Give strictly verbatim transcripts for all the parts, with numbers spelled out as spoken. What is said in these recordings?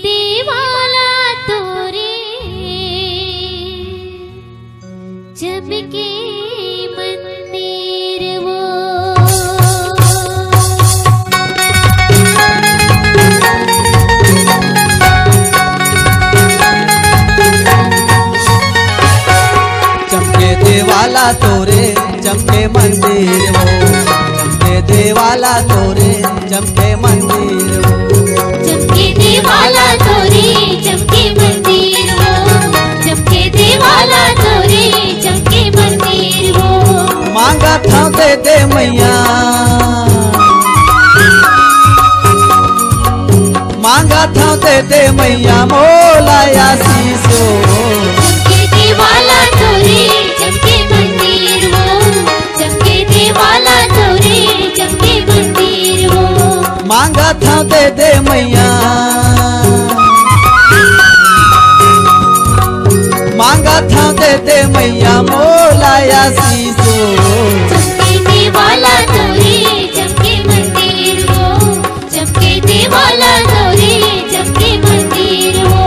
देवाला तोरे चमके मंदिर वो। चमके देवाला तोरे चमके मंदिर वो, चमके देवाला तोरे चमके मंदिर वो। चमके देवाला तोरे चमके मंदिर वो, चमके देवाला तोरे चमके मंदिर वो। मांगत हंव दे दे मैया, मांगत हंव दे दे मैया मोला आशीष वो। चमके देवाला तोरे चमके मंदिर वो, चमके देवाला तोरे चमके मंदिर वो। मांगत हंव दे दे मैया, मांगत हंव दे दे मैया मोला आशीष वो। चमके देवाला तोरे चमके मंदिर वो, चमके देवाला तोरे चमके मंदिर वो।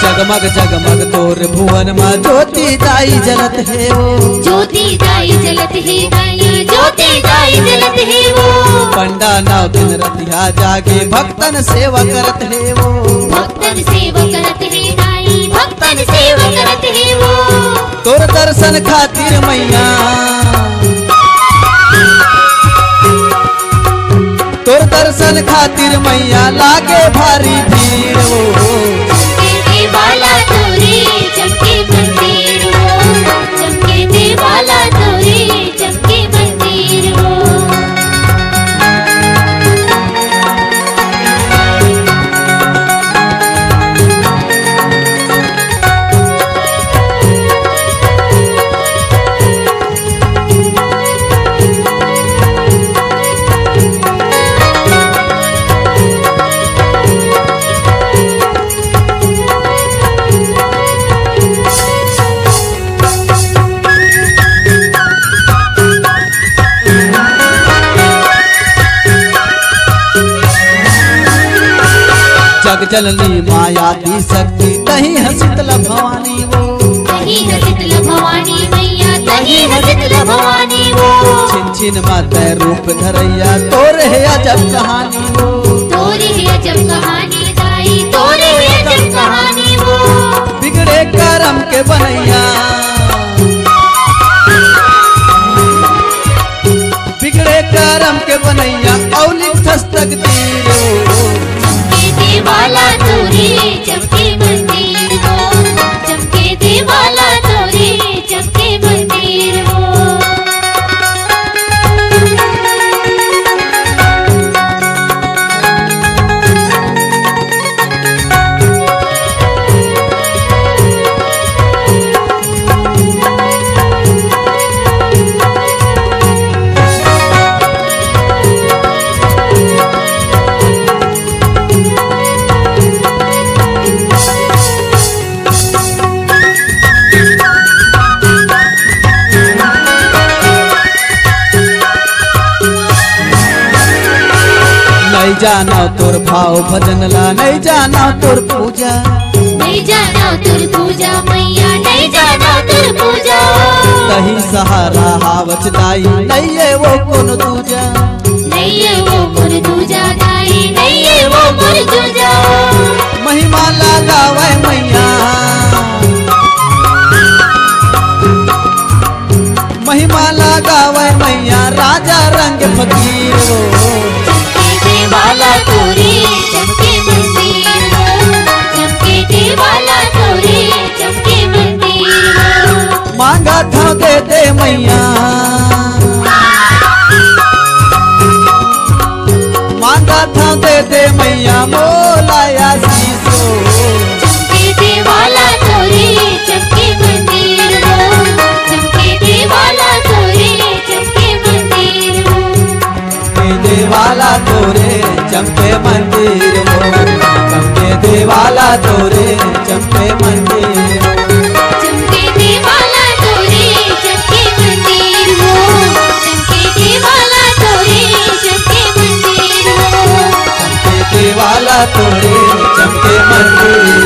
जगमग जगमग तोर भुवन मा ज्योति दाई जलत हे वो। ज्योति दाई जलत हे मैया, ज्योति दाई जलत हे वो। पंडा नौ दिन रतिहा जागे भक्तन सेवा करत हे वो। भक्तन सेवा करत हे दाई, भक्तन सेवा करत हे वो। तोर दर्शन खातिर मैया, तोर दर्शन खातिर मैया लागे भारी भीड़ वो। चमके देवाला तोरे चमके मंदिर वो, चमके देवाला तोरे चमके मंदिर वो। जग जननी माया दी शक्ति, तहीं ह शीतला भवानी वो। तहीं ह शीतला भवानी मैया, तहीं ह शीतला भवानी वो। छिन छिन मा तैं रूप धरैया, तोरे हे अजब कहानी वो। तोरे हे अजब कहानी दाई, तोरे हे अजब कहानी वो। बिगड़े करम के बनैया, बिगड़े करम के बनैया, अउ लिखथस तकदीर वो। चमके देवाला तोरे चमके मंदिर वो, चमके देवाला तोरे चमके मंदिर वो। नइ जानव तोर भाव भजन ला, नइ जानव तोर पूजा। नइ जानव तोर पूजा मैया, नइ जानव तोर पूजा। तहीं सहारा हावच दाई, नइ ए वो कोनो दूजा। नइ ए वो मोर दूजा दाई, नइ ए वो मोर दूजा। महिमा ला गावय मैया, महिमा ला गावय मैया, राजा रंग फकीर वो। चमके देवाला तोरे चमके मंदिर वो, चमके देवाला तोरे चमके मंदिर वो। मांगत हंव दे दे मैया, मांगत हंव दे दे मैया मोला आशीष वो। चमके देवाला तोरे चमके मंदिर चमके मंदिर हो, चमके देवाला तोरे, चमके मंदिर हो। चमके देवाला तोरे, चमके मंदिर हो। चमके देवाला तोरे, चमके मंदिर हो। चमके देवाला तोरे, चमके मंदिर